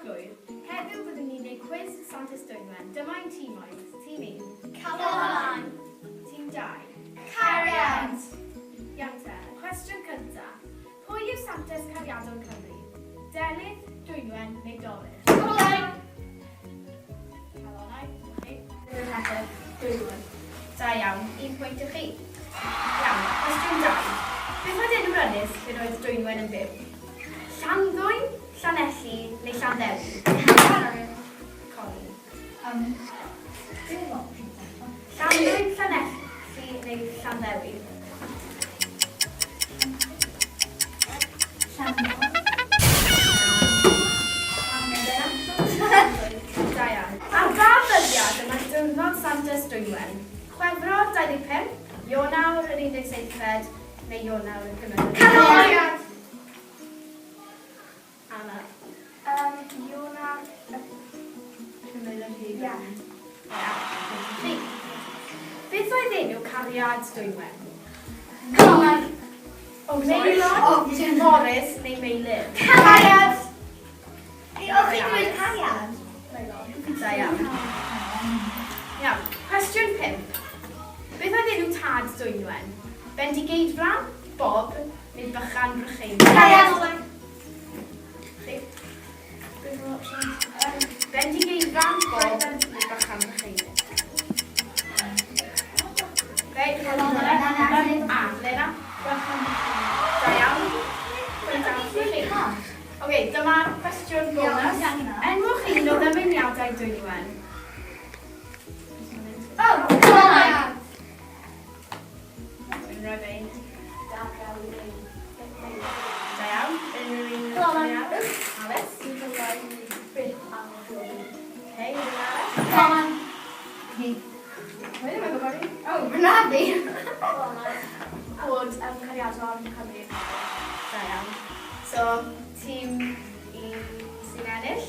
Blwydd. Heddiw byddwn ni'n gwneud cwis Santes Dwynwen. Dyma ein tîmoedd. Tîm 1. Calon. Tîm 2. Cariad. Iawn te, y cwestiwn cyntaf. Pwy yw Santes Cariadon Cymru? Delyth, Dwynwen neu Dolydd? Calon. Calonau, chi. Dwynwen. Da iawn, un pwynt i chi. Iawn, cwestiwn 2. Beth oedd enw'r ynys lle roedd Dwynwen yn byw? Llanddwyn, Llanelli neu Llanddewi? Colin. Llanddwyn, Llanelli neu Llanddewi? Da iawn. Ar ba ddyddiad y mae diwrnod Santes Dwynwen? Chwefror 25, Ionawr yr 17fed neu Ionawr y pumed? Cariad. Anna. Ionawr y Pumed ar hugain. Ie. Chi. Beth oedd enw cariad Dwynwen? Calon. O, Maelon, Morris neu Meilir? Cariad. O, chi'n dweud cariad? Da iawn. Iawn, cwestiwn 5. Beth oedd enw tad Dwynwen? Bendigeidfran, Bob neu Bychan Brycheiniog? Cariad. Chi? Bendigeidfran, Bob neu Bychan Brycheiniog? Reit, a, Lena? Da iawn. Pwynt arall i chi. Oce, dyma cwestiwn bonus. Enwch un o ddymuniadau Dwynwen. O, cariad. Dwi'n rhoi fe un. Da iawn. Unrhyw un arall? Alice? Okay, unrhyw un arall? Calon. Pwy ddim yn gwybod fi? O, na fi. Bod Cariadon Cymru. Da iawn. So, tîm un sy'n ennill.